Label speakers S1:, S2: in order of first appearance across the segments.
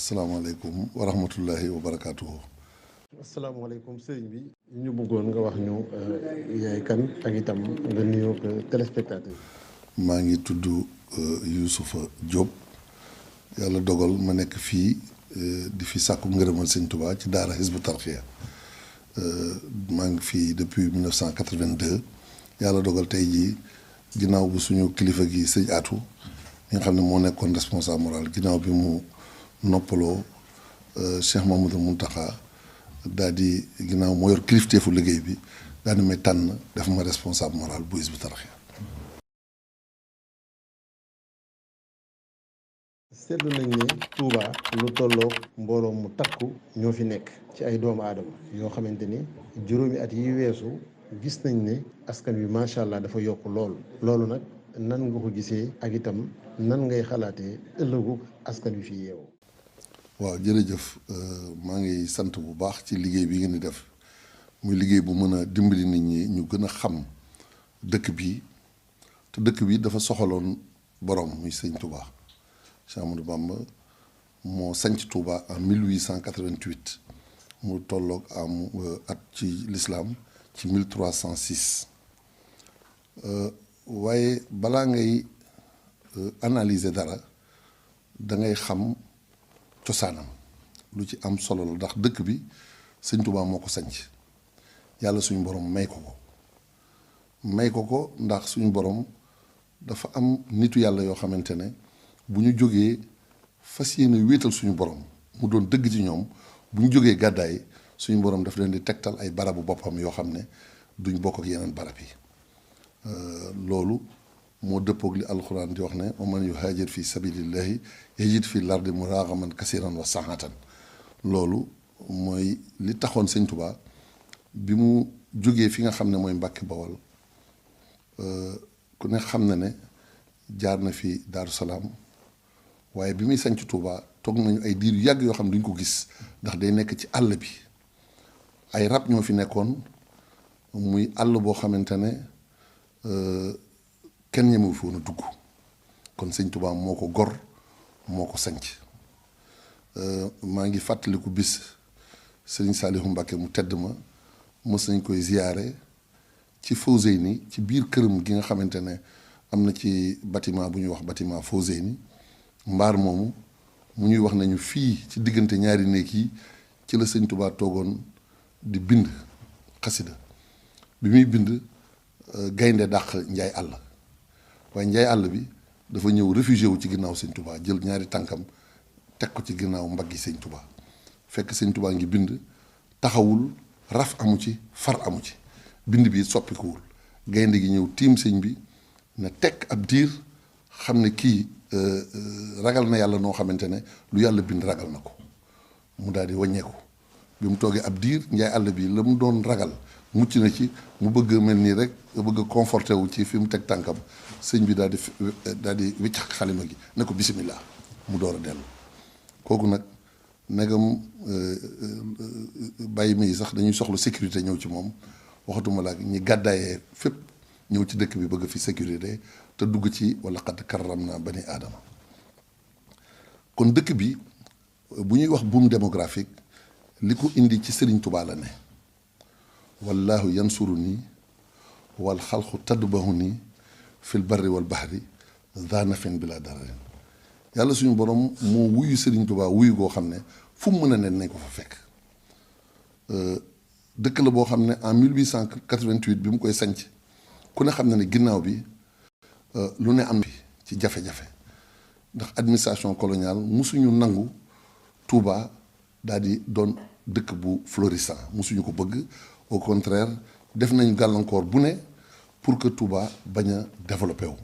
S1: asalaamaaleykum wa rahmatullahi wa barakaatuhu.
S2: asalaamaaleykum sëriñ bi ñu bëggoon nga wax ñu yaay kan ak itam nga nuyoo ak téléspectateur yi.
S1: maa ngi tudd Youssoufa Diop yàlla dogal ma nekk fii di fi sàkku ngërëmal sëñ Touba ci daara Hizbut Tarqiyyah maa ngi fii depuis 1982 yàlla dogal tey jii ginnaaw bu suñu kilifa gi sëñ Atou mi nga xam ne moo nekkoon responsable moral ginnaaw bi mu noppaloo Cheikh Mamadou Mountakha daal di ginnaaw moo yor kilifteefu liggéey bi daal di may tànn def ma responsable moral bu Hizbut Tarqiyyah.
S2: seetlu nañ ne Touba lu tolloo mbooloo mu takku ñoo fi nekk ci ay doomu aadama yoo xamante ni juróomi at yi weesu gis nañ ne askan wi macha allah dafa yokk loolu nag nan nga ko gisee ak itam nan ngay xalaatee ëllëgu askan wi fii yeewoo.
S1: waaw jërëjëf maa ngi sant bu baax ci liggéey bi ngeen di def muy liggéey bu mën a dimbali nit ñi ñu gën a xam dëkk bi te dëkk bi dafa soxaloon borom muy sëñ Touba Cheikh Amadou Bamba moo sanc Touba en 1888 mu tolloog am at ci l'islam ci 1306 waaye balaa ngay analyser dara da ngay xam cosaanam lu ci am solo la ndax dëkk bi sëñ Touba moo ko sanc yàlla suñu borom may ko ko ndax suñu borom dafa am nitu yàlla yoo xamante ne bu ñu jógee fas yéene wéetal suñu borom mu doon dëgg ci ñoom bu ñu jógee gàddaay suñu borom daf leen di tegtal ay barabu boppam yoo xam ne duñ bokk ak yeneen barab yi loolu moo dëppoog li alxuraan di wax ne wa man yuhaajir fi sabilillahi yajid fi lardi muragaman kasiran wa saxatan loolu mooy li taxoon sëñ Touba bi mu jógee fi nga xam ne mooy Mbàkke Bawol ku ne xam na ne jaar na fi Daaru Salaam waaye bi muy sanc Touba toog nañu ay diir yu yàgg yoo xam ne duñ ko gis ndax day nekk ci àll bi ay rab ñoo fi nekkoon muy àll boo xamante ne kenn ñemewu fi woon a dugg kon sëñ Touba moo ko gor moo ko sanc maa ngi fàttaliku bis sëriñ Saalihu Mbàkke mu tedd ma mës nañ koy ziyaare ci Fawzeyni ci biir këram gi nga xamante ne am na ci bâtiment bu ñuy wax bâtiment Fawzeyni mbaar moomu mu ñuy wax nañu fii ci diggante ñaari néeg yi ci la sëñ Touba toogoon di bind xasida bi muy bind gaynde dàq njaay àll waaye njaay àll bi dafa ñëw réfugié wu ci ginnaaw sëñ Touba jël ñaari tànkam teg ko ci ginnaaw mbaggi sëñ Touba fekk sëñ Touba ngi bind taxawul raf amu ci far amu ci bind bi soppikuwul gaynde gi ñëw tiim sëñ bi na tekk ab diir xam ne kii ragal na yàlla noo xamante ne lu yàlla bind ragal na ko mu daal di wàññeeku bi mu toogee ab diir njaay àll bi la mu doon ragal mucc na ci mu bëgg mel nii rek bëgg a conforté wu ci fi mu teg tànkam sëñ bi daal di wiccax xalima gi ne ko bisimilah mu door a dellu kooku nag negam bàyyi mi sax dañuy soxla sécurité ñëw ci moom waxatuma la ñi gàddaayee fépp ñëw ci dëkk bi bëgg fi sécurité te dugg ci wala qad karram naa bani aadama kon dëkk bi bu ñuy wax boom démographique li ko indi ci Serigne Touba la ne wallahu yansuru nii wal xalqu tadbahu nii fil barri wal bahri zanafin bila dararin yàlla suñu borom moo wuyu Serigne Touba wuyu goo xam ne fu mu mën a ne nañ ko fa fekk dëkk la boo xam ne en 1888 bi mu koy sanc ku ne xam na ne ginnaaw bi lu ne am ci jafe-jafe ndax administration coloniale musuñu nangu Touba daal di doon dëkk bu florissant musuñu ko bëgg au contraire def nañu gàllankoor bu ne pour que Touba bañ a développé wu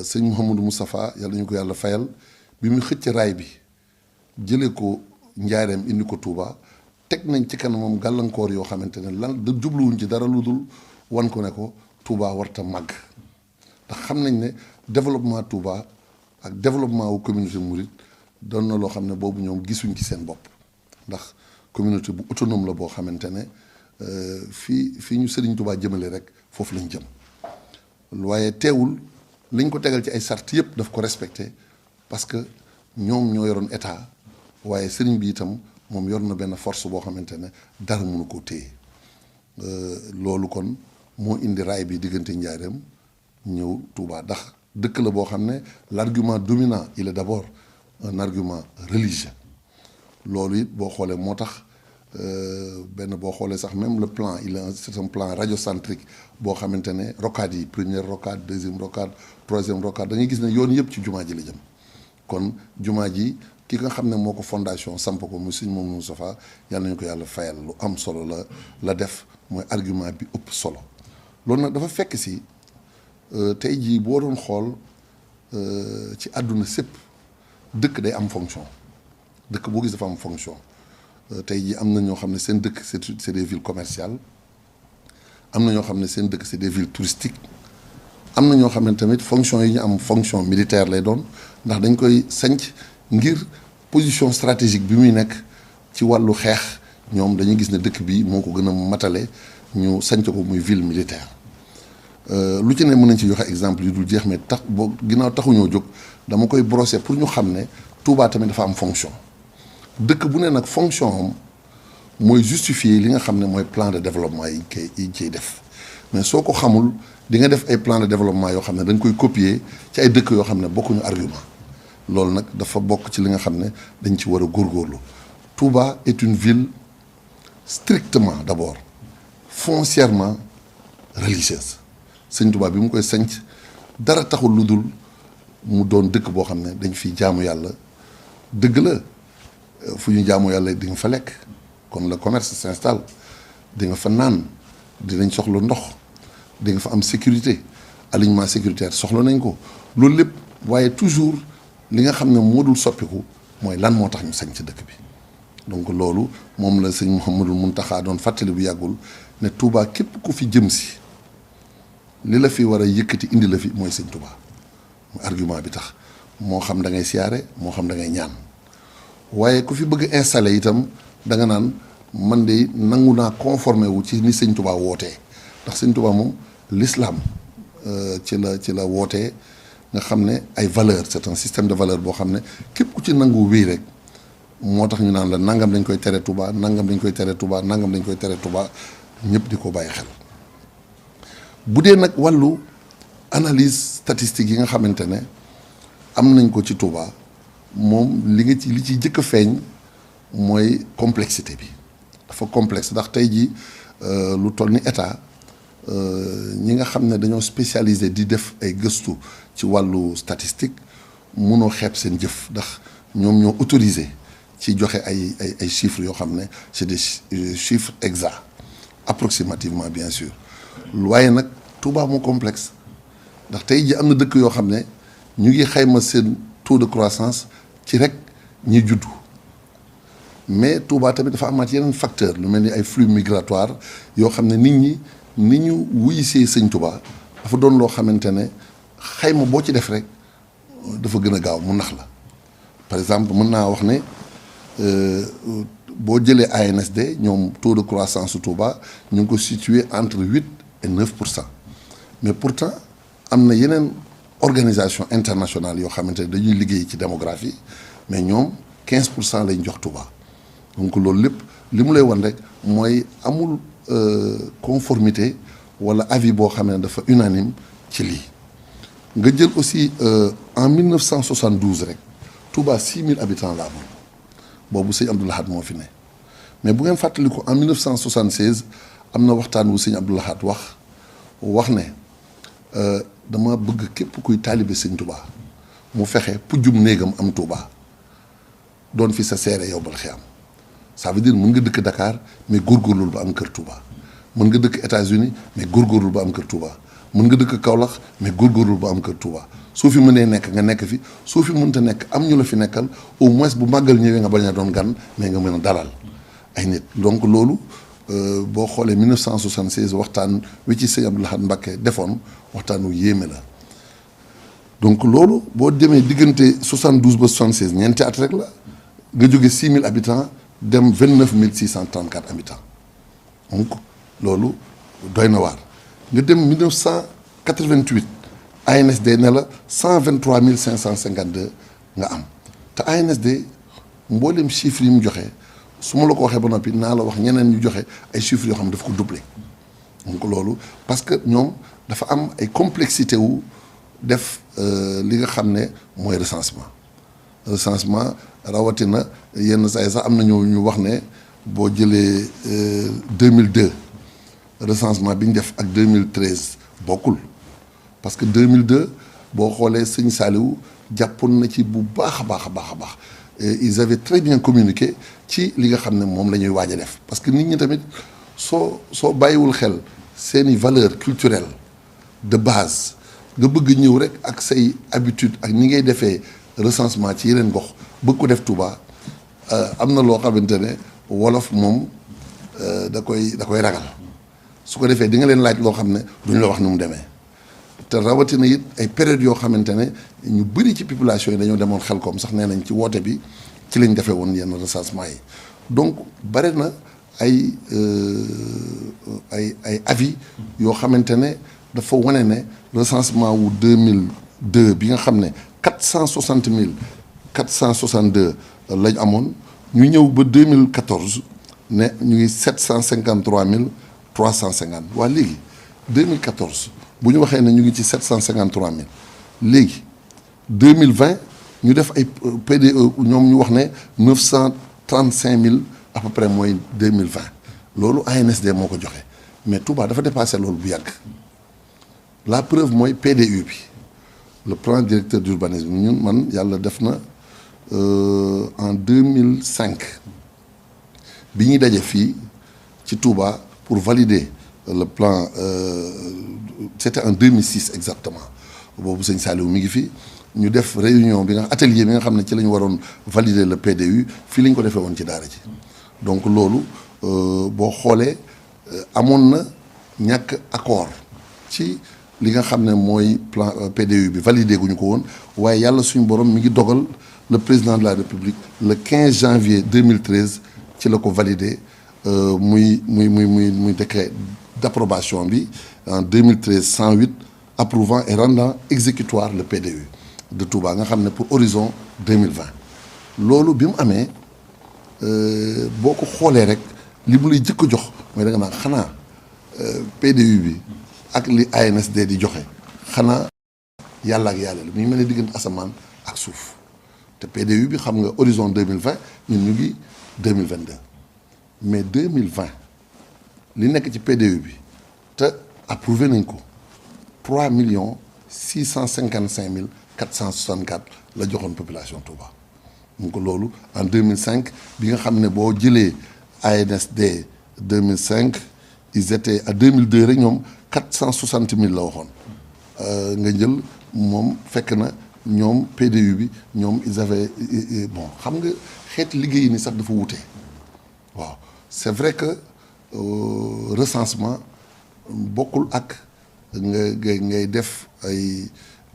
S1: sëñ Mouhamadou Moustapha yàlla ñu ko yàlla fayal bi mu xëcc raay bi jëlee ko njaareem indi ko Touba teg nañ ci kanamam gàllankoor yoo xamante ne lan da jubluwuñ ci dara lu dul wan ko ne ko Touba warta màgg ndax xam nañ ne développement Touba ak développement wu communauté mouride doon na loo xam ne boobu ñoom gisuñ ci seen bopp ndax communauté bu autonome la boo xamante ne fii ñu Serigne Touba jëmale rek foofu lañ jëm waaye teewul liñ ko tegal ci ay sart yëpp daf ko respecté parce que ñoom ñoo yoroon état waaye sëriñ bi itam moom yor na benn force boo xamante ne dara mënu koo téye loolu kon moo indi raay bi diggante Njaaréem ñëw Touba ndax dëkk la boo xam ne l'argument dominant il est d'abord un argument religieux loolu it boo xoolee moo tax benn boo xoolee sax même le plan c'est un plan radiocentrique boo xamante ne rocade yi première rocade deuxième rocade troisième rocade da ngay gis ne yoon yëpp ci jumaa ji la jëm kon jumaa ji ki nga xam ne moo ko fondation samp ko mu Sëñ Mamadou Moustapha yàlla nañu ko yàlla fayal lu am solo la def mooy argument bi ëpp solo loolu nag dafa fekk si tey jii boo doon xool ci àdduna sépp dëkk day am fonction dëkk boo gis dafa am fonction tey jii am na ñoo xam ne seen dëkk c'est des villes commerciales am na ñoo xam ne seen dëkk c'est des villes touristiques am na ñoo xam ne tamit fonction yi ñu am fonction militaire lay doon ndax dañ koy sanc ngir position stratégique bi muy nekk ci wàllu xeex ñoom dañuy gis ne dëkk bi moo ko gën a matale ñu sanc ko muy ville militaire lu ci ne mën nañ ci joxe exemple yu dul jeex mais tax boo ginnaaw taxuñoo jóg dama koy brosser pour ñu xam ne Touba tamit dafa am fonction dëkk bu ne nag fonction am mooy justifier li nga xam ne mooy plan de développement yi ciy def mais soo ko xamul di nga def ay plan de développement yoo xam ne dañ koy copier ci ay dëkk yoo xam ne bokkuñu argument loolu nag dafa bokk ci li nga xam ne dañ ci war a góorgóorlu Touba est une ville strictement d'abord foncièrement religieuse Sëñ Touba bi mu koy sanc dara taxul lu dul mu doon dëkk boo xam ne dañ fiy jaamu yàlla dëgg la fu ñu jaamu yàlla di nga fa lekk kon le commerce s'installe di nga fa naan dinañ soxla ndox di nga fa am sécurité alignement sécuritaire soxla nañ ko loolu lépp waaye toujours li nga xam ne moo dul soppiku mooy lan moo tax ñu sañ ci dëkk bi donc loolu moom la sëñ Mouhamadou Mountakha doon fàttali bu yàggul ne Touba képp ku fi jëm si li la fi war a yëkkati indi la fi mooy sëñ Touba mooy argument bi tax moo xam da ngay siyaare moo xam da ngay ñaan waaye ku fi bëgg installé itam da nga naan man de nangu naa conformé wu ci ni sëñ Touba wootee ndax sëñ Touba moom l'islam ci la wootee nga xam ne ay valeurs c'est un système de valeurs boo xam ne képp ku ci nangu wéy rek moo tax ñu naan la nangam dañ koy tere Touba nangam dañ koy tere Touba nangam dañ koy tere Touba ñëpp di ko bàyyi xel bu dee nag wàllu analyse statistique yi nga xamante ne am nañ ko ci Touba moom li ciy jëkk a feeñ mooy complexité bi dafa complexe ndax tey jii lu toll ni état ñi nga xam ne dañoo spécialisé di def ay gëstu ci wàllu statistique mënoo xeeb seen jëf ndax ñoom ñoo autorisé ci joxe ay chiffres yoo xam ne c'est des chiffres exacts approximativement bien sûr waaye nag Touba moo complexe ndax tey ji am na dëkk yoo xam ne ñu ngi xayma seen taux de croissance ci rek ñi juddu mais Touba tamit dafa amaat yeneen facteur lu mel ni ay flux migratoire yoo xam ne nit ñi ni ñu wuyisee sëñ Touba dafa doon loo xamante ne xayma boo ci def rek dafa gën a gaaw mu nax la par exemple mën naa wax ne boo jëlee ANSD ñoom taux de croissance su Touba ñu ngi ko situé entre 8 et 9%. Mais pourtant am na yeneen organisation internationale yoo xamante ne dañuy liggéey ci démographie mais ñoom 15% lañ jox Touba donc loolu lépp li mu lay wan rek mooy amul conformité wala avis boo xam ne dafa unanime ci lii nga jël aussi en 1972 rek Touba 6000 habitants la amoon boobu sëñ Abdou Lahad moo fi ne mais bu ngeen fàttali ko en 1976 am na waxtaan wu sëñ Abdou Lahad wax ne dama bëgg képp kuy taalibe sëñ Touba mu fexe pujjum néegam am Touba doon fi sa seere yow bal xiyam ça veut dire mën nga dëkk Dakar mais góorgóorlul ba am kër Touba mën nga dëkk États-Unis mais góorgóorlul ba am kër Touba mën nga dëkk Kaolack mais góorgóorlul ba am kër Touba soo fi mënee nekk nga nekk fi soo fi mënta nekk am ñu la fi nekkal au moins bu màggal ñëwee nga bañ a doon gan mais nga mën a dalal ay nit donc loolu boo xoolee 1976 waxtaan wi ci sëñ Abdou Lahad Mbacké defoon waxtaan wu yéeme la donc loolu boo demee diggante 72 ba 76 ñeenti at rek la nga jóge 6000 habitants dem 29 634 habitants donc loolu doy na waar nga dem 1988 ANSD ne la 123 552 nga am te ANSD mboolem chiffres yi mu joxe su ma la ko waxee ba noppi naa la wax ñeneen ñu joxe ay chiffres yoo xam ne daf ko doublé donc loolu parce que ñoom dafa am ay complexité wu def li nga xam ne mooy recensement rawatina yenn saa yi sax am na ñu wax ne boo jëlee 2002 recensement bi ñu def ak 2013 bokkul parce que 2002 boo xoolee sëñ Saliou jàppoon na ci bu baax a baax a baax a baax ils avaient très bien communiqué ci li nga xam ne moom la ñuy waaj a def parce que nit ñi tamit soo bàyyiwul xel seeni valeur culturelle de base nga bëgg ñëw rek ak say habitude ak ni ngay defee recensement ci yeneen gox bëgg ko def Touba am na loo xamante ne wolof moom da koy ragal su ko defee di nga leen laaj loo xam ne duñ la wax ni mu demee te rawatina it ay période yoo xamante ne ñu bëri ci population yi dañoo demoon Xelkom sax nee nañ ci woote bi ci lañ defee woon yenn recensement yi donc bare na ay avis yoo xamante ne dafa wane ne recensement wu 2002 bi nga xam ne 460 462 lañ amoon ñu ñëw ba 2014 ne ñu ngi 753 350 waa léegi 2014 bu ñu waxee ne ñu ngi ci 753 000 léegi 2020 ñu def ay PDE ñoom ñu wax ne 935 000 à peu près mooy 2020 loolu ANSD moo ko joxe mais Touba dafa dépassé loolu bu yàgg la preuve mooy PDU bi le plan directeur d'urbanisme ñun man yàlla def na en 2005 bi ñuy daje fii ci Touba pour valider le plan c'était en 2006 exactement boobu sëñ Saliou mi ngi fi ñu def réunion bi nga atelier bi nga xam ne ci la ñu waroon valider le PDU fii la ñu ko defee woon ci daara ji donc loolu boo xoolee amoon na ñàkk accord ci li nga xam ne mooy plan PDU bi validé guñu ko woon waaye yàlla suñu borom mi ngi dogal le président de la République le 15 janvier 2013 ci la ko validé muy décret d'approbation bi en 2013 108 approuvant et rendant exécutoire le PDU de Touba nga xam ne pour horizon 2020 loolu bi mu amee boo ko xoolee rek li mu lay jëkk jox mooy da nga naan xanaa PDU bi ak li ANSD di joxe xanaa yàlla ak yàlla la mi ngi mel ne diggante asamaan ak suuf te PDU bi xam nga horizon 2020 ñun ñu ngi 2022 mais 2020 li nekk ci PDU bi te approuvé nañ ko 3 655 464 la joxoon population Touba donc loolu en 2005 bi nga xam ne boo jëlee ANSD 2005 ils étaient à 2002 rek ñoom 460 000 la waxoon nga jël moom fekk na ñoom PDU bi ñoom ils avaient bon xam nga xeeti liggéey ni sax dafa wute waaw c'est vrai que recensement bokkul ak ngay def ay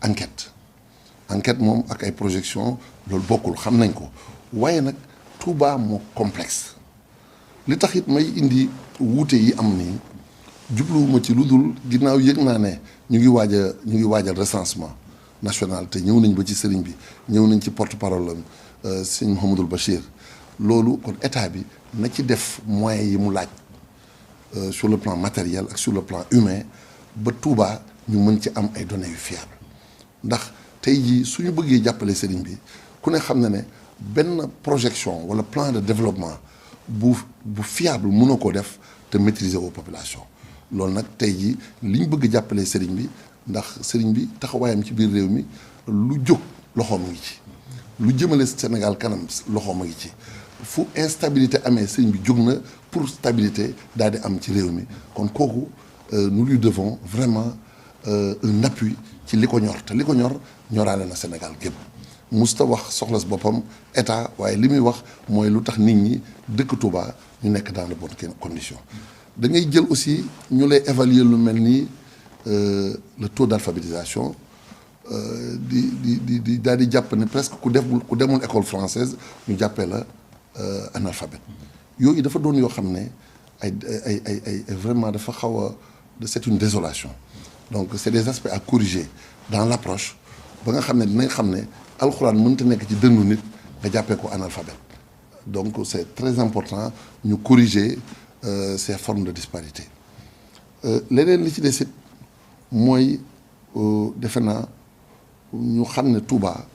S1: enquête moom ak ay projection loolu bokkul xam nañ ko waaye nag Touba moo complexe li tax it may indi wuute yi am nii jubluwuma ci lu dul ginnaaw yëg naa ne ñu ngi waajal recensement national te ñëw nañ ba ci sëriñ bi ñëw nañ ci porte-parole am sëñ Mouhamadul Bachir loolu kon état bi na ci def moyens yi mu laaj sur le plan matériel ak sur le plan humain ba Touba ñu mën ci am ay données yu fiable ndax tey jii suñu bëggee jàppale sëriñ bi ku ne xam na ne benn projection wala plan de développement bu fiable mënoo koo def te maîtriser aux populations loolu nag tey jii li ñu bëgg jàppale sëriñ bi ndax sëriñ bi taxawaayam ci biir réew mi lu jóg loxoom ngi ci lu jëmale Sénégal kanam loxoom a ngi ci fu instabilité amee sëriñ bi jóg na pour stabilité daal di am ci réew mi kon kooku nous lui devons vraiment un appui ci li ko ñor te li ko ñoraale na Sénégal gépp musta wax soxlas boppam état waaye li muy wax mooy lu tax nit ñi dëkk Touba ñu nekk dans de bonnes conditions da ngay jël aussi ñu lay évaluer lu mel ni le taux d'alphabétisation di daal di jàpp ne presque ku demul école française ñu jàppee la analphabète yooyu dafa doon yoo xam ne ay vraiment dafa xaw a c'est une désolation donc c'est des aspects à corriger dans l'approche ba nga xam ne dinañ xam ne alxuraan mënta nekk ci dëndu nit nga jàppee ko analphabète donc c'est très important ñu corriger ces formes de disparité leneen li ci des it mooy defe naa ñu xam ne Touba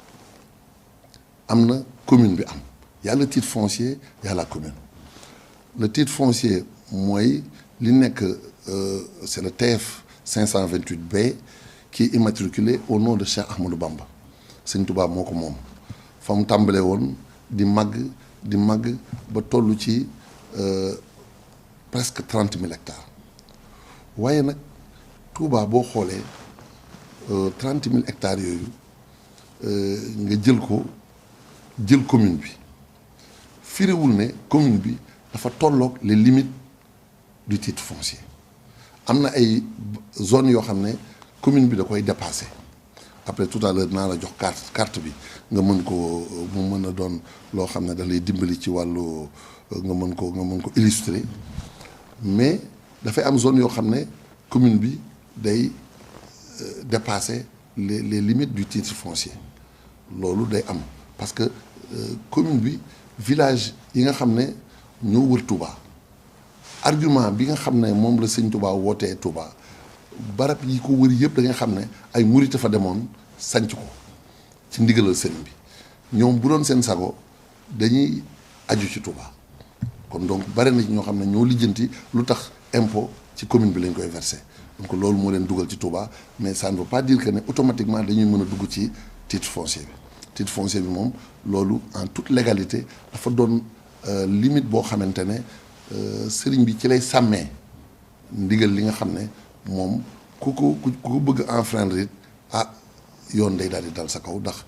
S1: am na commune bi am y a le titre foncier y a la commune le titre foncier mooy li nekk c'est le TF 528B qui est immatriculé au nom de Cheikh Ahmadou Bamba Sëñ Touba moo ko moom fa mu tàmbalee woon di màgg ba toll ci presque 30 000 hectares waaye nag Touba boo xoolee 30 000 hectares yooyu nga jël commune bi firiwul ne commune bi dafa tolloog les limites du titre foncier am na ay zones yoo xam ne commune bi da koy dépasser après tout à l'heure naa la jox carte bi nga mën ko mu mën a doon loo xam ne da lay dimbali ci wàllu nga mën ko illustrer mais dafay am zone yoo xam ne commune bi day dépasser les limites du titre foncier loolu day am parce que commune bi village yi nga xam ne ñoo wër Touba argument bi nga xam ne moom la Sëñ Touba wootee Touba barab yi ko wër yëpp da nga xam ne ay murit fa demoon sanc ko ci ndigalal sëriñ bi ñoom bu doon seen sago dañuy aju ci Touba kon donc bari na ci ñoo xam ne ñoo lijjanti lu tax impôt ci commune bi lañ koy verser donc loolu moo leen dugal ci Touba mais ça ne veut pas dire que ne automatiquement dañuy mën a dugg ci titre foncier bi moom loolu en toute légalité dafa doon limite boo xamante ne sëriñ bi ci lay sàmmee ndigal li nga xam ne moom ku ko bëgg enfreindre it yoon day daal di dal sa kaw ndax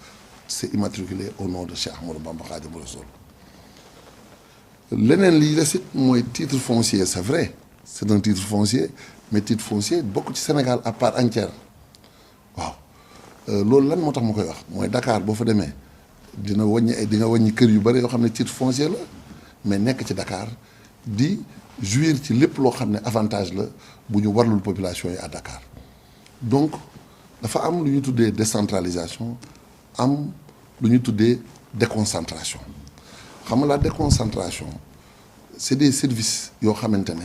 S1: c'est immatriculé au nom de Cheikh Ahmadou Bamba Khadimou Rassoul leneen li des it mooy titre foncier c'est vrai c'est un titre foncier mais titre foncier bokk ci Sénégal à part entière waaw loolu lan moo tax ma koy wax mooy Dakar boo fa demee di nga wàññi kër yu bari yoo xam ne titre foncier la mais nekk ci Dakar di jouir ci lépp loo xam ne avantage la bu ñu warlul population yi à Dakar donc dafa am lu ñu tuddee décentralisation am lu ñu tuddee déconcentration xam nga la déconcentration c'est des services yoo xamante ne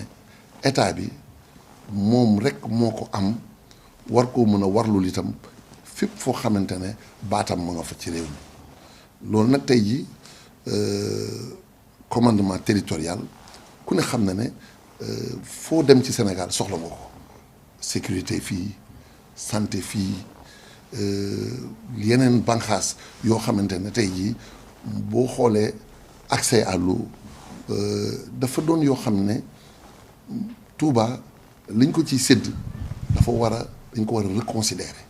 S1: état bi moom rek moo ko am war koo mën a warlul itam fépp foo xamante ne baatam ma nga fa ci réew mi loolu nag tey ji commandement territorial ku ne xam na ne foo dem ci Sénégal soxla nga ko sécurité fii santé fii yeneen banqaas yoo xamante ne tey jii boo xoolee accès à l'eau dafa doon yoo xam ne Touba liñ ko ciy sédd dañ ko war a reconsidérer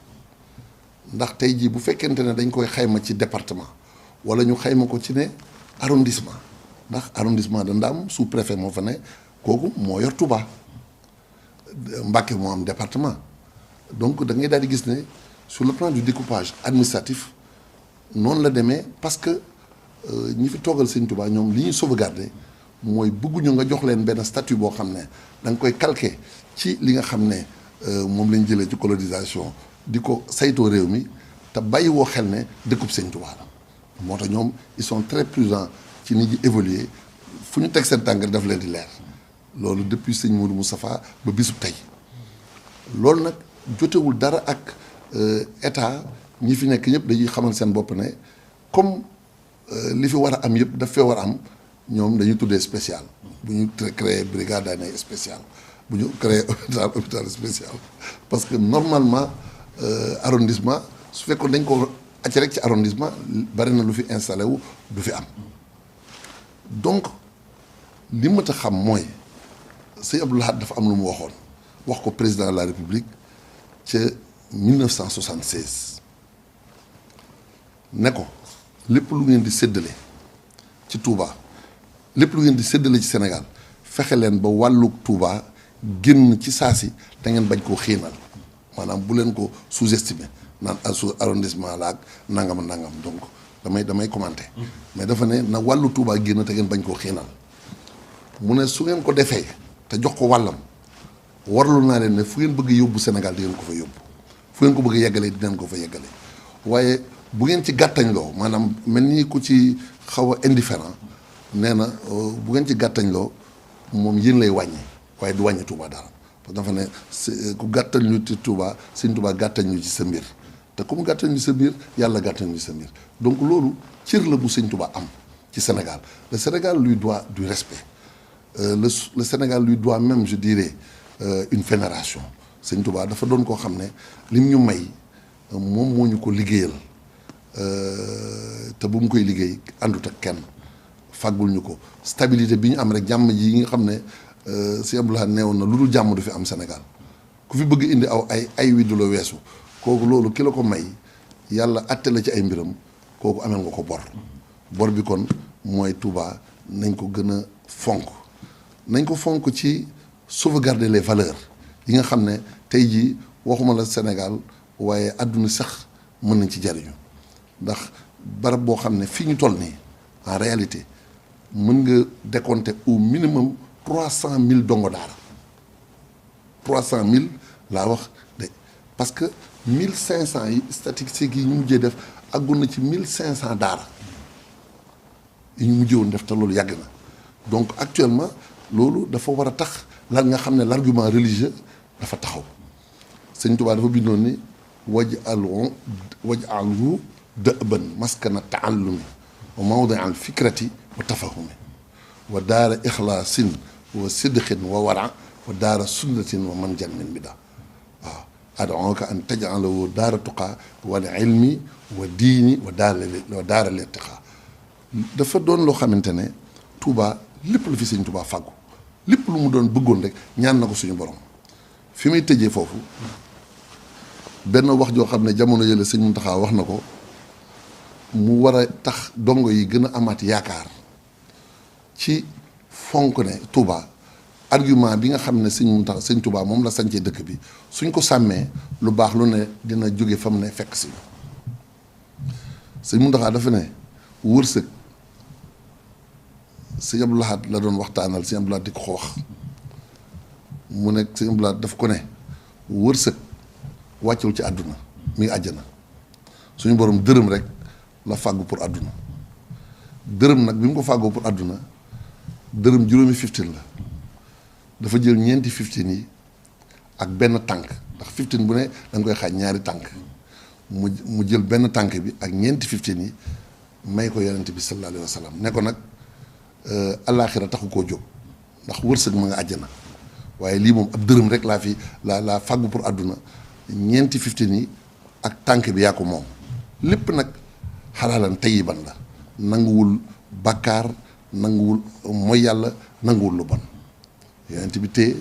S1: ndax tey jii bu fekkente ne dañ koy xayma ci département wala ñu xayma ko ci ne arrondissement ndax arrondissement de Ndam sous-préfet moo fa ne kooku moo yor Touba Mbacké moo am département donc da ngay daal di gis ne sur le plan du découpage administratif noonu la demee parce que ñi fi toogal Sëñ Touba ñoom li ñuy sauvegarder mooy bëgguñu nga jox leen benn statut boo xam ne da nga koy calquer ci li nga xam ne moom lañ jëlee ci colonisation di ko saytoo réew mi te bàyyi woo xel ne dëkkub Sëñ Touba la moo tax ñoom ils sont très prudents ci nit ñi évoluer fu ñu teg seen tànk daf leen di leer loolu depuis Sëñ Modou Moustapha ba bisub tey loolu nag jotewul dara ak état ñi fi nekk ñëpp dañuy xamal seen bopp ne comme li fi war a am yëpp daf fee war a am ñoom dañuy tuddee spécial bu ñu créé brigade daanay spécial bu ñu créé hôpital spécial parce que normalement arrondissement su fekkoon dañ ko acc rek ci arrondissement bari na lu fi installé wu du fi am donc li ma ta xam mooy Sëñ Abdou Lahad dafa am lu mu waxoon wax ko président de la République ca 1976 ne ko lépp lu ngeen di séddale ci Touba lépp lu ngeen di séddale ci Sénégal fexe leen ba wàllu Touba génn ci saasi da ngeen bañ koo xiinal maanaam bu leen ko sous-estimer naan sous arrondissement la ak nangam donc damay commenter mais dafa ne na wàllu Touba génn te ngeen bañ koo xiinal mu ne su ngeen ko defee te jox ko wàllam warlu naa leen ne fu ngeen bëgg yóbbu Sénégal di ngeen ko fa yóbbu fu ngeen ko bëgg yeggalee dinañ ko fa yeggale waaye bu ngeen ci gàttañ loo maanaam mel ni ku ci xaw a indifférent nee na bu ngeen ci gàttañloo moom yéen lay wàññi waaye du wàññi Touba dara parce que dafa ne ku gàttañ lu ci Touba sëñ Touba gàttañ lu ci sa mbir te ku mu gàttañ lu sa mbir yàlla gàttañ lu ci sa mbir donc loolu cër la bu sëñ Touba am ci Sénégal. Le Sénégal lui doit du respect le Sénégal lui doit même, je dirais, une vénération. Sëñ Touba dafa doon koo xam ne lim ñu may moom moo ñu ko liggéeyal te bu mu koy liggéey àndut ak kenn fàggul ñu ko stabilité bi ñu am rek jàmm ji yi nga xam ne si Abdoulaye neewoon na lu dul jàmm du fi am Sénégal ku fi bëgg indi aw ay wi du la weesu kooku loolu ki la ko may yàlla atte la ci ay mbiram kooku amel nga ko bor bi kon mooy Touba nañ ko gën a fonk nañ ko fonk ci sauvegarder les valeurs yi nga xam ne tey jii waxuma la Sénégal waaye àdduna sax mën nañ ci jariñu ndax barab boo xam ne fii ñu toll nii en réalité mën nga décompter au minimum 300 000 dongo daara 300 000 laa wax de parce que 1500 yi statistiques yi ñu mujjee def àggoon na ci 1500 daara yi ñu mujjee woon def te loolu yàgg na donc actuellement loolu dafa war a tax lan nga xam ne l'argument religieux dafa taxaw Sëñ Tuubaa dafa bindoon ni waj'alhu da'ban maskana ta'allumi wa mawdi'a al-fikrati wa tafahumi wa daara ikhlaasin wa sidqin wa wara wa daara sunnatin wa manjan min bida waaw ad'uka an taj'alahu daara tuqa wal ilmi wa diini wa daara lirtiqa dafa doon loo xamante ne Touba lépp lu fi Sëñ Tuubaa fàggu lépp lu mu doon bëggoon rek ñaan na ko suñu borom fi may tëjee foofu benn wax joo xam ne jamono yële Sëñ Muntaxa wax na ko mu war a tax dongo yi gën a amaat yaakaar ci fonk ne Touba argument bi nga xam ne Sëñ Touba moom la sancee dëkk bi suñ ko sàmmee lu baax lu ne dina jóge fa mu ne fekk si Sëñ Muntaxa dafa ne wërsëg Sëñ Abdou Lahad la doon waxtaanal Sëñ Abdou Lahad di ko wax mu nekk Sëñ Abdou Lahad daf ko ne wërsëg wàccul ci àdduna mi ngi àjjana suñu borom dërëm rek la fàggu pour àdduna dërëm nag bi mu ko fàggoo pour àdduna dërëm juróomi 15 la dafa jël ñeenti 15 yi ak benn tànk ndax 15 bu ne da nga koy xaaj ñaari tànk mu jël benn tànk bi ak ñeenti 15 yi may ko yonent bi sallallahu alayhi wa sallam ne ko nag alaaxira taxu koo jóg ndax wërsëg ma nga àjjana waaye lii moom ab dërëm rek laa fàggu pour àdduna ñeenti 15 yi ak tànk bi yaa ko moom lépp nag xalaalan tayyiban la nanguwul bàkkaar nanguwul mooy yàlla nanguwul lu bon yonent bi téye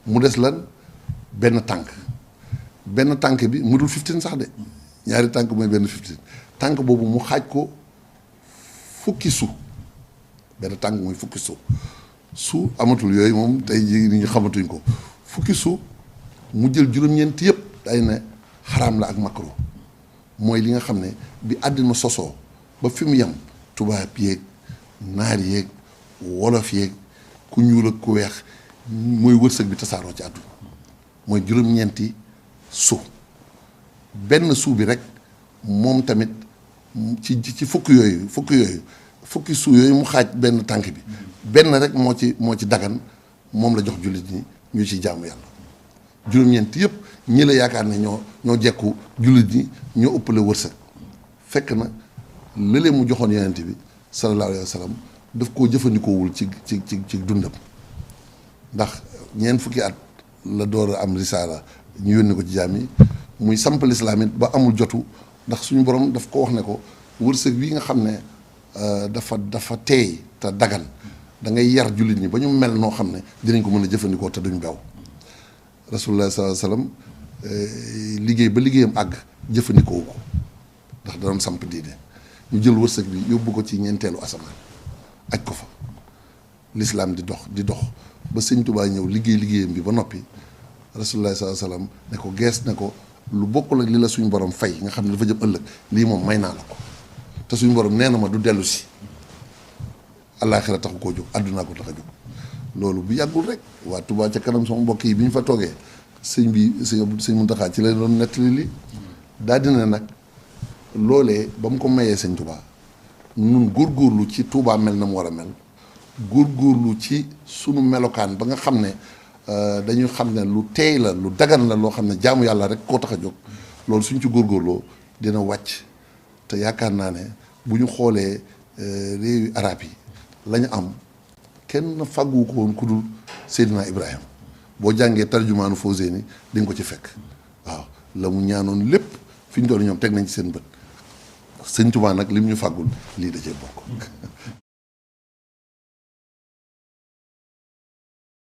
S1: mu des lan benn tànk bi mu dul 15 sax de ñaari tànk mooy benn 15 tànk boobu mu xaaj ko fukki su benn tànk mooy fukki su amatul yooyu moom tey jii ni ñu xamatuñ ko fukki su mu jël juróom-ñeent yëpp day ne xaraam la ak makro mooy li nga xam ne bi àddina sosoo ba fi mu yem tubaab yeeg naar yeeg wolof yeeg ku ñuul ak ku weex mooy wërsëg bi tasaaroo ci àdduna mooy juróom-ñeenti su benn su bi rek moom tamit ci fukki su yooyu mu xaaj benn tànk bi benn rek moo ci dagan moom la jox jullit ñi ñu ci jaamu yàlla juróom-ñeent yëpp ñi la yaakaar ne ñoo jekku jullit ñi ñoo ëppale wërsëg fekk na lële mu joxoon yonent bi sallallahu alayhi wa sallam daf koo jëfandikoowul ci dundam ndax ñeent fukki at la door a am risaala ñu yónni ko ci jaam yi muy sampal islaam it ba amul jotu ndax suñu borom daf ko wax ne ko wërsëg wi nga xam ne dafa teey te dagan da ngay yar jullit ñi ba ñu mel noo xam ne dinañ ko mën a jëfandikoo te duñ bew rasulullah sallallahu alayhi wasallam liggéey ba liggéeyam àgg jëfandikoo ko ndax da doon samp diine ñu jël wërsëg bi yóbbu ko ci ñeenteelu asamaan aj ko fa l'islam di dox ba Sëñ Tuubaa ñëw liggéeyam bi ba noppi rasulullah sallallahu alayhi wasallam ne ko gees ne ko lu bokkul ak li la suñu borom fay nga xam ne dafa jëm ëllëg lii moom may naa la ko te suñu borom nee na ma du dellu si àllaaxira taxu koo jóg àddunaa ko tax a jóg loolu bu yàggul rek waa Touba ca kanam sama mbokk yi bi ñu fa toogee sëñ Muntaxa ci la doon nettali li daal dina nag loolee ba mu ko mayee Sëñ Touba nun góorgóorlu ci Touba mel na mu war a mel góorgóorlu ci sunu melokaan ba nga xam ne dañuy xam ne lu teey la lu dagan la loo xam ne jaamu yàlla rek koo tax a jóg loolu suñ ci góorgóorloo dina wàcc te yaakaar naa ne bu ñu xoolee réewi arab yi la ñu am kenn fàggu ko woon ku dul Seydina Ibrahima boo jàngee tarjumaanu Fawzeyni di nga ko ci fekk waaw la mu ñaanoon lépp fi ñu doon ñoom teg nañ ci seen bët Sëñ Tuubaa nag lim ñu fàggul lii da cee bokk.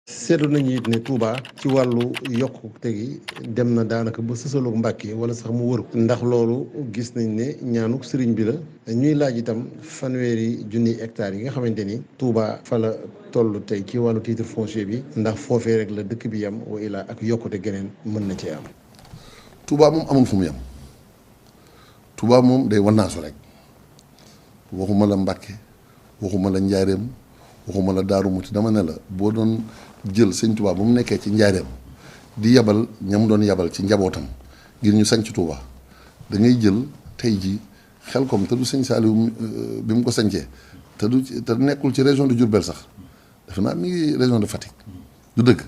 S2: seetlu nañu it ne Touba ci wàllu yokkute gi dem na daanaka ba sësaloog Mbàkke wala sax mu wër ndax loolu gis nañ ne ñaanuk sëriñ bi la ñuy laaj itam fanweeri junniy hectares yi nga xamante ni Touba fa la toll tey ci wàllu titre foncier bi ndax foofee rek la dëkk bi yam wa ilaa ak yokkute geneen mën na cee am.
S1: Touba moom amul fu mu yem Touba moom day wannaasu rek waxuma la Mbàkke waxuma la Njaareem waxuma la Daaru Muti dama ne la boo doon jël Sëñ Touba ba mu nekkee ci Njaareem di yabal ñam doon yabal ci njabootam ngir ñu sañc Touba da ngay jël tey ji Xelkom te du Sëñ Saaliw bi mu ko sañcee te nekkul ci région de Diourbel sax defe naa mi ngi région de Fatick du dëgg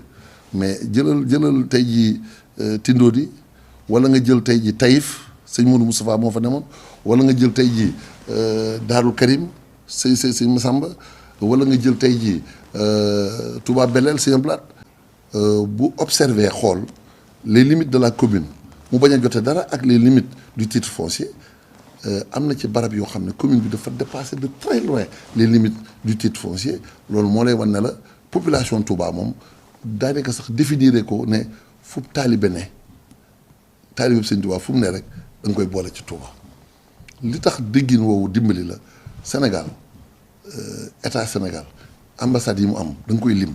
S1: mais jëlal tey ji Tindodi wala nga jël tey ji Taïf sëñ Modou Moustapha moo fa demoon wala nga jël tey ji Daarul Karim sëñ Massamba wala nga jël tey jii Touba Belel c'est un plat bu observer xool les limites de la commune mu bañ a jote dara ak les limites du titre foncier am na ci barab yoo xam ne commune bi dafa dépasser de très loin les limites du titre foncier loolu moo lay wan ne la population Touba moom daanaka sax définir ko ne fu taalibe ne taalibe Sëñ Touba fu mu ne rek da nga koy boole ci Touba li tax déggin woowu dimbali la Sénégal. État Sénégal ambassade yi mu am da nga koy lim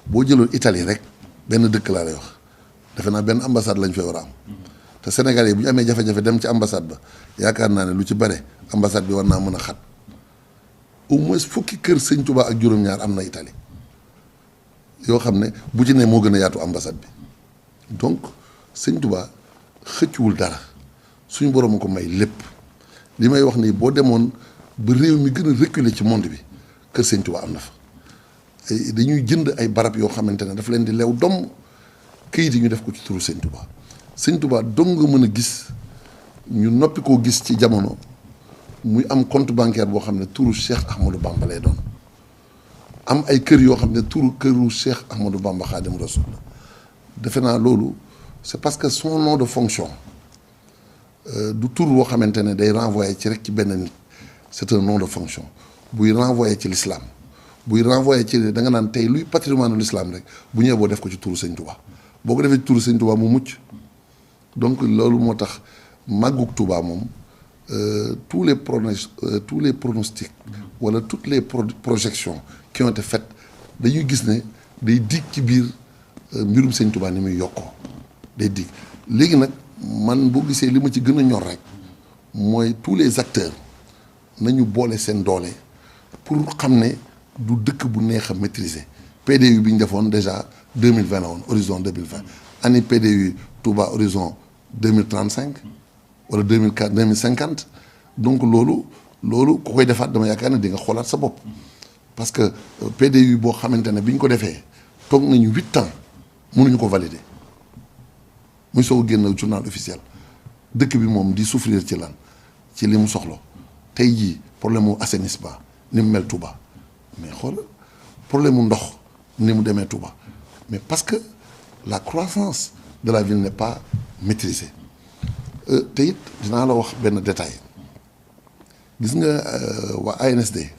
S1: boo jëloon Italie rek benn dëkk laa lay wax defe naa benn ambassade lañ fay war a am te Sénégalais bu ñu amee jafe-jafe dem ci ambassade ba yaakaar naa ne lu ci bare ambassade bi war naa mën a xat au moins fukki kër Sëñ Touba ak juróom-ñaar am na Italie yoo xam ne bu ci ne moo gën a yaatu ambassade bi donc Sëñ Touba xëccuwul dara suñu borom a ko may lépp li may wax nii boo demoon. ba réew mi gën a reculer ci monde bi kër Sëñ Touba am na fa dañuy jënd ay barab yoo xamante ne daf leen di leew domm këyit yi ñu def ko ci turu Sëñ Touba Sëñ Touba dong nga mën a gis ñu noppi koo gis ci jamono muy am compte bancaire boo xam ne turu Cheikh Ahmadou Bamba lay doon am ay kër yoo xam ne këru Cheikh Ahmadou Bamba Xaadimu Rasuul defe naa loolu c'est parce que son nom de fonction du tur woo xamante ne day renvoyer ci rek ci benn nit. C'est un nom de fonction buy renvoyer ci l'islam buy renvoyer ci da nga naan tey luy patrimoine de l'islam rek bu ñëwee boo def ko ci turu Sëñ Touba boo ko defee ci turu Sëñ Touba mu mucc donc loolu moo tax màggug Touba moom tous les pronostics wala toutes les projections qui ont été faites dañuy gis ne day dig ci biir mbirum Sëñ Touba ni muy yokkoo day dig léegi nag man boo gisee li ma ci gën a ñor rek mooy tous les acteurs nañu boole seen doole pour xam ne du dëkk bu neex a maîtriser PDU bi ñu defoon déjà 2020 la woon horizon 2020 année PDU Touba horizon 2035 wala 2050 donc loolu ku koy defaat dama yaakaar ne di nga xoolaat sa bopp parce que PDU boo xamante ne bi ñu ko defee toog nañu 8 ans mënuñu ko valider muy soog a génn journal officiel dëkk bi moom di souffrir ci lan ci li mu soxla. tey jii problème mu assainissement ni mu mel Touba mais xoolal problème mu ndox ni mu demee Touba mais parce que la croissance de la ville n'est pas maîtrisée te it dinaa la wax benn détail gis nga waa ANSD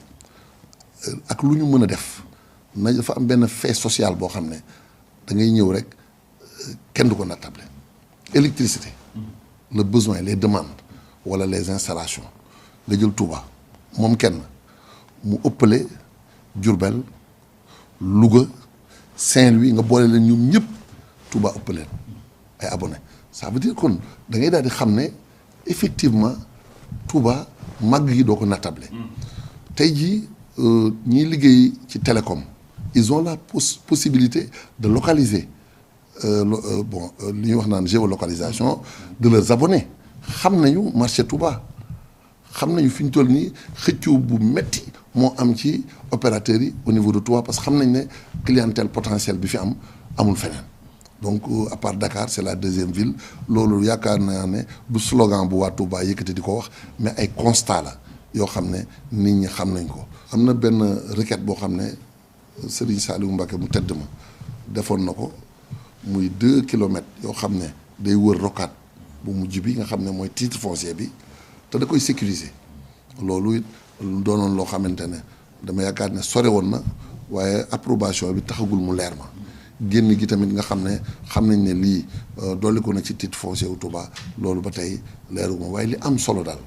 S1: ak lu ñu mën a def na dafa am benn fait social boo xam ne da ngay ñëw rek kenn du ko nattable électricité le besoin les demandes wala les installations nga jël Touba moom kenn mu ëppale Diourbel Louga Saint-Louis nga boole leen ñoom ñëpp Touba ëppaleen ay abonnés ça veut dire kon da ngay daal di xam ne effectivement Touba màgg yi doo ko nattable tey jii ñiy liggéey ci télécom ils ont la possibilité de localiser li ñuy wax naan géolocalisation de leurs abonnés xam nañu marché Touba xam nañu fi ñu toll nii xëccoo bu metti moo am ci opérateurs yi au niveau de Touba parce que xam nañ ne clientèle potentielle bi fi am amul feneen donc à part Dakar c'est la deuxième ville loolu yaakaar naa ne du slogan bu waa Touba yëkkati di ko wax mais ay constat la yoo xam ne nit ñi xam nañ ko. am na benn requête boo xam ne Serigne Saliou Mbacké mu tedd ma defoon na ko muy 2 kilomètres yoo xam ne day wër rocade bu mujj bi nga xam ne mooy titre foncier bi te da koy sécuriser loolu it doonoon loo xamante ne dama yaakaar ne sore woon na waaye approbation bi taxagul mu leer ma génn gi tamit nga xam ne xam nañ ne lii dolli ko na ci titre foncier wu Touba loolu ba tey leeruma waaye li am solo daal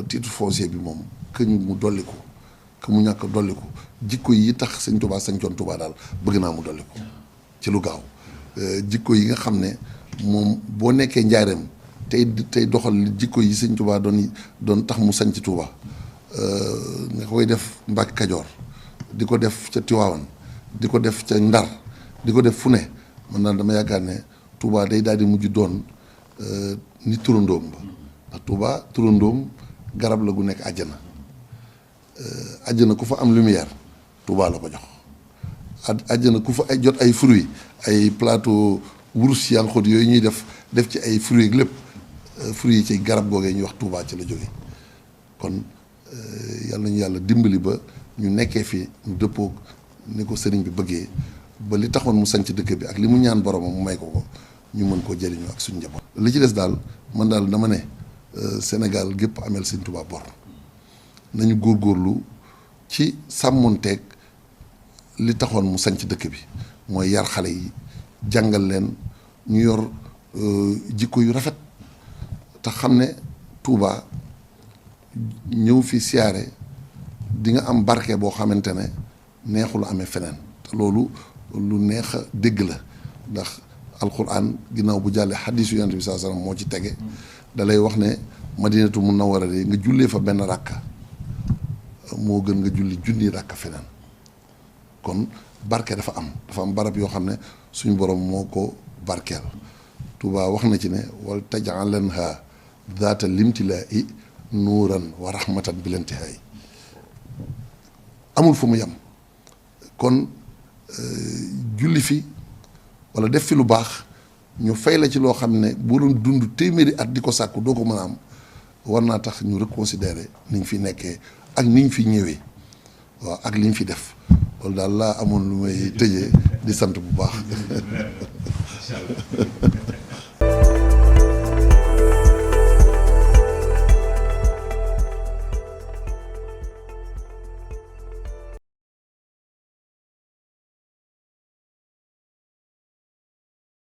S1: titre foncier bi moom que ñu mu dolli ko que mu ñàkk dolli ko jikko yi tax sëñ Touba sañcoon Touba daal bëgg naa mu dolli ko ci lu gaaw jikko yi nga xam ne moom boo nekkee njaareem tey doxal jikko yi sëñ Touba doon tax mu sañc Touba nga koy def Mbàkke Kajoor di ko def ca Tiwaawan di ko def ca Ndar di ko def fu ne man daal dama yaakaar ne Touba day daal di mujj doon ni turandoom ba ndax Touba turandoom garab la gu nekk àjjana àjjana ku fa am lumière Touba la ko jox àjjana ku fa ay jot ay fruits ay plateau wurus yanxut yooyu ñuy def ci ay fruits ak lépp fruits yi ci garab googee ñuy wax Touba ci la jóge kon yàlla nañu yàlla dimbali ba ñu nekkee fi ñu dëppoog ni ko sëriñ bi bëggee ba li taxoon mu sanc dëkk bi ak li mu ñaan boromam mu may ko ñu mën koo jëriñoo ak suñu njaboot. li ci des daal man daal dama ne Sénégal gépp amel sëñ Touba bor nañu góorgóorlu ci sàmmonteeg li taxoon mu sanc dëkk bi mooy yar xale yi jàngal leen ñu yor jikko yu rafet te xam ne Touba ñëw fi siyaare di nga am barke boo xamante ne neexul amee feneen te loolu lu neex a dégg la ndax alquran ginnaaw bu jàllee xadiisu yonent bi saa sallam moo ci tege da lay wax ne madinatu munawwara de nga jullee fa benn ràkka moo gën nga julli junni ràkka feneen kon barke dafa am barab yoo xam ne suñu borom moo ko barkeel Touba wax na ci ne wal taj'alanha zaata limtilaa'i nuuran wa rahmatan bil intihaay amul fu mu yem kon julli fi wala def fi lu baax ñu fay la ci loo xam ne boo doon dund téeméeri at di ko sàkku doo ko mën a am war naa tax ñu reconsidérer ni ñu fi nekkee ak ni ñu fi ñëwee waaw ak li ñu fi def loolu daal laa amoon lu may tëjee di sant bu baax.